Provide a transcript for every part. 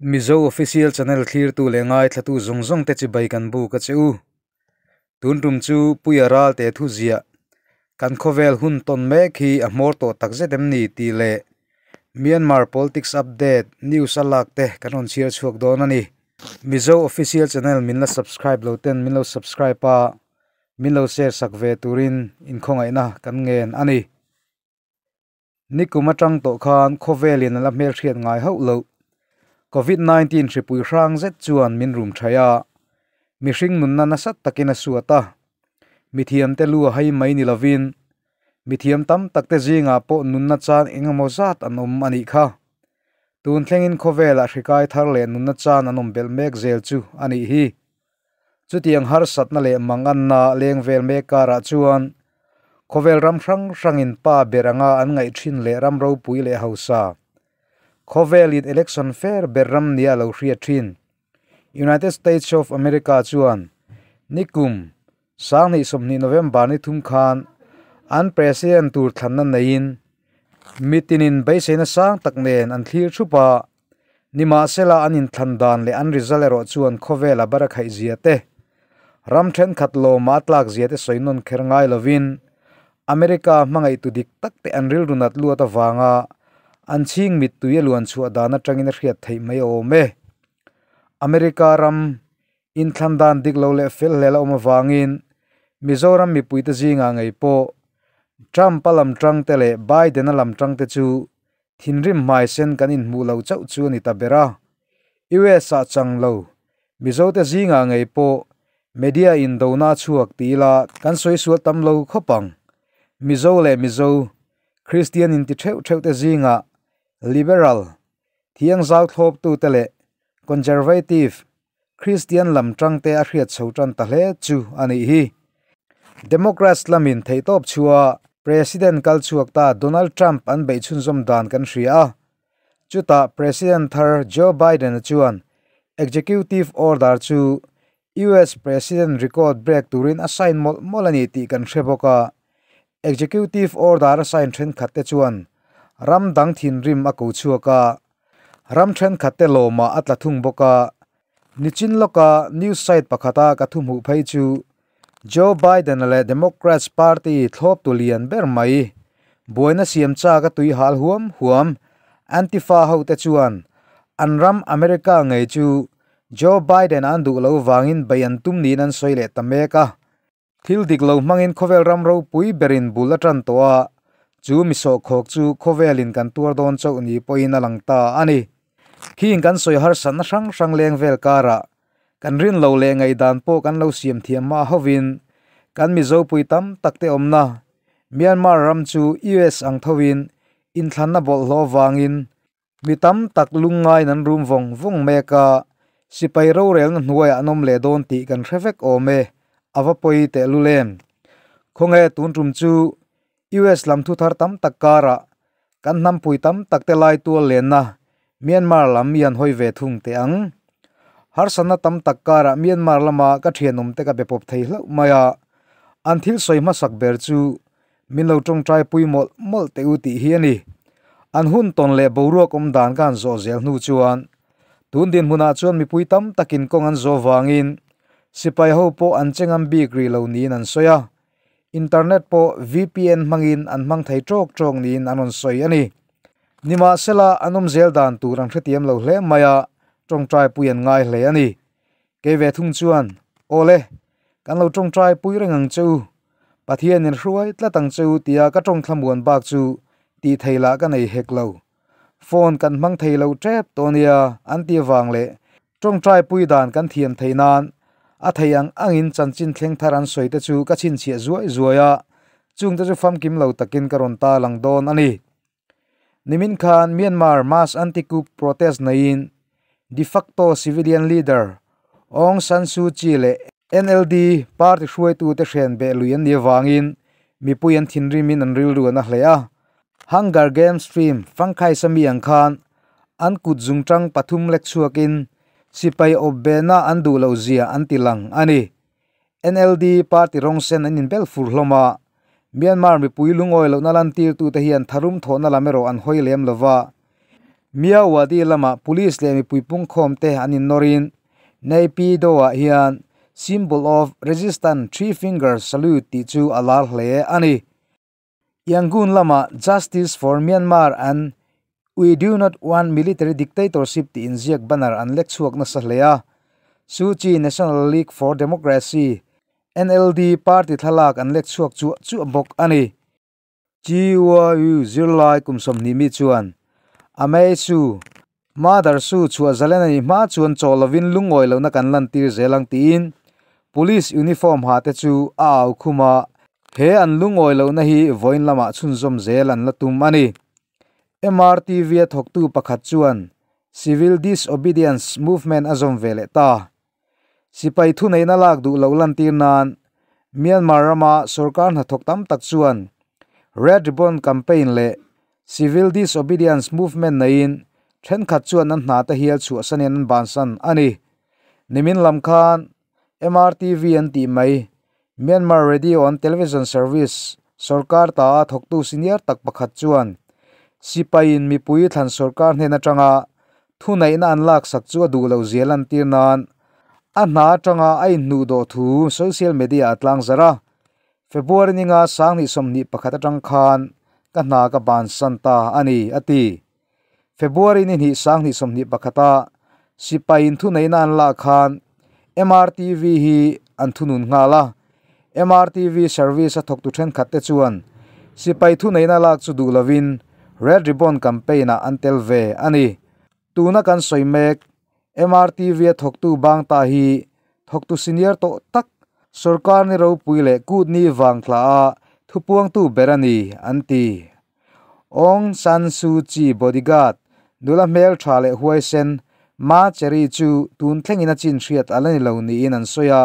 Mizo Official Channel thlirtu leh ngaithlatu zawng zawng te chibai kan buk a che u. Tun tum chu Puia Ralte thu ziah kan khawvel hun tawn mek hi a hmawr tawh takzet em ni tih leh Myanmar Politics Update news a lak te kan rawn chhiar chhuak dawn a ni. Mizo Official Channel min la subscribe lo ten min lo subscribe a, min lo share sak ve turin inkhawngaihna kan ngen a ni. Nikum atang tawh khan khawvelin a la hmelhriat ngai hauh loh. Covid 19 hripui hrang zet chuan min rum thaih a, mihring nunna nasa takin a suat a. Mithiamte lu a hai mai ni lovin, mithiam tam takte zingah pawh nunna chan eng emaw zat an awm a nih kha. Tun thlengin khawvelah hrikai thar leh nunna chan an awm belh mek zel chu a nih hi. Chutiang harsatna leh manganna leng vel mek karah chuan khawvel ram hrang hrangin pa ber anga an ngaih thin leh ram ropui leh hausa, khawvelin election fair ber ram nia lo hriat thin United States of America chuan nikum 2020 November ni thum khan an president tur thlanna neiin mitinin beiseina sang tak nen an thlir thup a. Nimahsela an inthlan dan leh an result erawh chuan khawvela bar a khaih zia te, ram thenkhat lawma a tlak zia te sawi nawn kher ngai lovin America hmangaihtu dik tak te an rilru nat luat avanga an chhing mittui a luan chhuah dan atangin a hriat theih mai a awm e. America ram inthlan dan dik lo leh fel hlel a awm avangin Mizoram mipuite zingah ngei pawh Trump-a lam tangte leh Biden-a lam tangte chu Thinrim hmaisen kan inhmuh lo chauh chu a ni ta ber a. US ah chang lo, Mizote zingah ngei pawh media in dona a chhuak ti ila kan sawi sual tam lo khawp ang. Mizo leh Mizo, Kristian inti theuh theuh te zingah Liberal, thiangzau thlawptute leh Conservative, Kristian lam tangte a hriat chho tan ta hle chu a nih hi. Democrats lamin theihtawp chhuah President kal chhuak ta Donald Trump an beih chhunzawm dan kan hria a. Chutah President thar Joe Biden-a chuan Executive Order chu US President record break turin a sign mawlh mawlh a ni tih kan hre bawk a. Executive Order a sign thenkhat te chuan ram dang thinrim a ko chhuak a. Ram thenkhatte lawmah a tla thung bawk a, nichin lawka news site pakhata ka thu hmuh phei chu Joe Biden-a leh Democrats party thlawptu lian ber mai, buaina siam chak a tui hal huam huam Antifa hote chuan an ram America ngei chu Joe Biden-a an duh lo vangin bei an tum niin an sawi leh ta mek a. Thil dik lo hmangin khawvel ram ropui berin bul a tan tawh a, chu mi sawhkhawk chu khawvelin kan tuar dawn chauh ni pawhin a lang ta a ni. Khing kan sawi harsatna hrang hrang leng vel karah kan rin lo leh ngaihdan pawh kan lo siam thiam hma hovin kan Mizopui tam tak te awmna Myanmar ram chu US ang thovin inthlanna bawlhhlawh vangin Mi tam tak lungngain an rum vawng vawng mek a, sipai rorelna hnuaiah an awm leh dawn tih kan hre vek awm e, a va pawi tehlul em? Khawnge tun tum chu US lam thu thar tam tak karah kan hnampui tam tak te lai tual lenna Myanmar lam i an hawi ve thung teh ang. Harsatna tam tak karah Myanmar lama ka thianawm te ka be pawp thei hlauh mai a, an thil sawi hmasak ber chu Min lo tawngtai pui mawlh mawlh teh u tih hi a ni. An hun tawn leh boruak awm dan ka han zawh zel hnu chuan tun dinhmunah chuan mipui tam takin kawng an zawh vangin sipai ho pawh an che ngam bik rih lo niin an sawi a. Internet pawh VPN hmangin an hmang thei tawk tawk niin an rawn sawi a ni. Nimahsela an awm zel dan tur an hrethiam lo hle mai a, tawngtai pui an ngai hle a ni. Kei ve thung chuan, Awle, kan lo tawngtai pui reng ang che u, Pathianin hruai tlat ang che u tia ka tawng thlamuan bak chu tih thei lah ka nei hek lo. Phone kan hmang thei lo tep tawh nia an ti avang leh tawngtai pui dan kan thiam thei nan a thei ang angin chanchin thleng thar an sawi te chu ka chhinchhiah zuai zuai a, chungte chu famkim lo takin ka rawn tarlang dawn a ni. Nimin khan Myanmar mass anti-coup protest neiin de facto civilian leader Aung San Suu Kyi leh NLD party hruaitute hren beh lui an nih avangin mipui an thinrimin an rilru an a hle a. Hunger Games film Fangkhaisa mi ang khan an kut zungtang pathum lek chhuakin sipai awp behna an duh loh zia an ti lang a ni. NLD party rawng sen an inbel fur hlawm a, Myanmar mipui lungawi lohna lantirtute hian tharum thawhna lam erawh an hawi lem lo va. Myawaddy lamah police leh mipui pungkhawm te an innawrin Naypyidaw ah hian symbol of resistance three finger salute tih chu a lar hle a ni. Yangon lamah Justice for Myanmar and We do not want military dictatorship tih inziak banner an lek chhuak nasa hle a. Suu Kyi National League for Democracy, NLD, party thlalak an lek chhuak chuah chuah bawk a ni. GYU zirlai kum 20 mi chuan A Mei Su, Mother Su chhuah zalen a nih hma chuan chaw lovin lungawi lohna kan lantir zel ang tiin Police uniform ha te chu a au khum a, he an lungawi lohna hi vawiin lamah chhunzawm zel an la tum a ni. MRTV a thawktu pakhat chuan Civil Disobedience Movement a zawm ve leh ta. Sipai thuneihna lak duh loh lantir nan Myanmar rama sorkar hnathawk tam tak chuan Red Ribbon Campaign leh Civil Disobedience Movement neiin thenkhat chuan an hna te hial chhuahsanin an bansan a ni. Nimin lam khan MRTV an tih mai Myanmar Radio and Television Service sorkar ta a thawktu senior tak pakhat chuan sipaiin mipui thlan sorkar hnen atanga thuneihna an laksak chu a duh loh zia lantir nan a hna atanga a inhnuh dawh thu social media a tlang zarh a. February ninga 2021 atang khan ka hna ka bansan ta a ni, a ti. February ni hnih 2021 a sipaiin thuneihna an lak khan MRTV hi an thunun nghal a. MRTV service a thawktu thenkhat te chuan sipai thuneihna lak chu duh lovin Red Ribbon Campaign ah an tel ve a ni. Tuna kan sawi mek MRTV a thawktu bang ta hi thawktu senior tawh tak sorkar ni ropui leh kut ni vang tla a thupuangtu ber a ni an ti. Aung San Suu Kyi bodyguard nula hmel tha leh huaisen Ma Cherry chu tun thlengin a chin hriat a la ni lo niin an sawi a.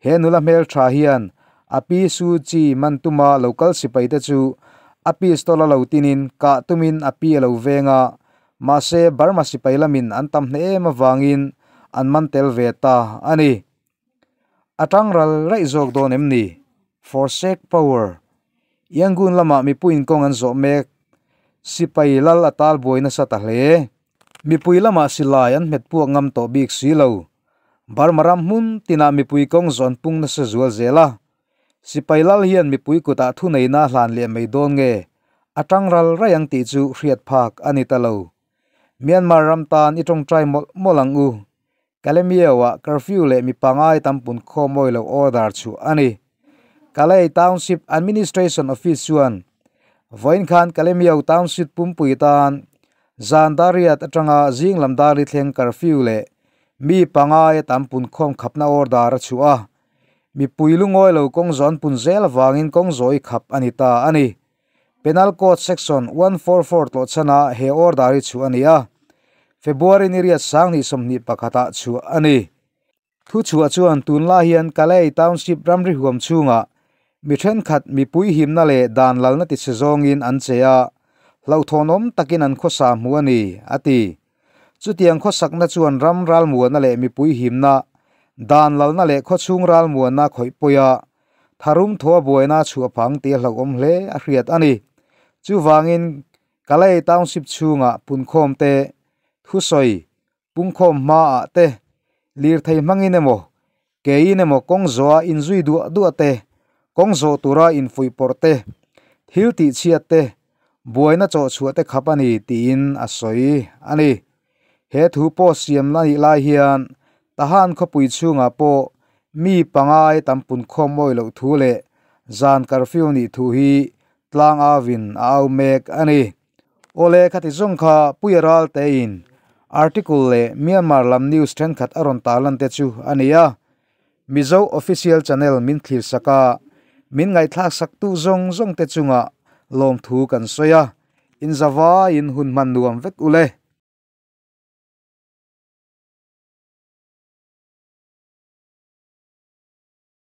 He nula hmel tha hian a pi Suu Kyi man tuma local sipai te chu a pistol a lo tinin kah tumin a pi a lo veng a, mahse Burma sipai lamin an tam hneh em avangin an man tel ve ta a ni. A tang ral raih zawk dawn em ni? Forsake power. Yangon lamah mipuiin kawng an zawh mek. Sipai lal a tal buai nasa ta hle. Mipui lamah silai an hmet puak ngam tawh bik si lo. Burma ram hmun tinah mipui kawng zawn pung nasa zual zel a. Sipai lal hian mipui kutah thuneihna a hlan leh mai dawn nge a tang ral raih ang tih chu hriat phak a ni ta lo. Myanmar ram tan i tawngtai mawlh mawlh ang u. Kalemyo-ah curfew leh mi pangai tam pun khawmawi lo order chhuah a ni. Kalay Township Administration Office chuan vawiin khan Kalemyo Township pumpui tan zan dariat atanga zing lam dari thleng curfew leh mi pangai tam pun khawm khapna order a chhuah a. Mipui lungawi lo kawng zawn pun zel avangin kawng zawi khap a ni ta a ni. Penal Code Section 144 tlawhchhana he order hi chhuah a ni a, February ni riat 2021 ah chhuah a ni. Thu chhuah chuan tunlai hian Kalay Township ramri huam chhungah mi thenkhat mipui himna leh dan lalna ti chhe zawngin an che a, hlauhthawnawm takin an khawsa hmu a ni, a ti. Chutiang khawsakna chuan ram ralmuana leh mipui himna, dan lalna leh khawchhung ralmuana khawih pawi a, tharum thaw a buaina chhuah phang tih a hlauhawm hle a hriat a ni. Chuvangin Kalay Township chhungah punkhawm te, thusawi pungkhawm hmaah te, lirthei hmangin emaw, keiin emaw kawng zawha inzui duah duah te, kawng zawh tura infuih pawrh te, thil tihchhiat te, buaina chawhchhuah te khap a ni tiin a sawi a ni. He thu pawh siam la nih lai hian Tahan khawpui chhungah pawh mi pangai tam pun khawm mawi loh thu leh zan curfew nih thu hi tlang auin a au mek a ni. Awle khati zawng kha Puia Raltein article leh Myanmar lam news thenkhat a rawn tarlan te chu a ni a. Mizo Official Channel min thlir sak a, min ngaihthlak sak tu zawng zawng te chungah lawmthu kan sawi a, inzavaiin hun hman nuam vek ule.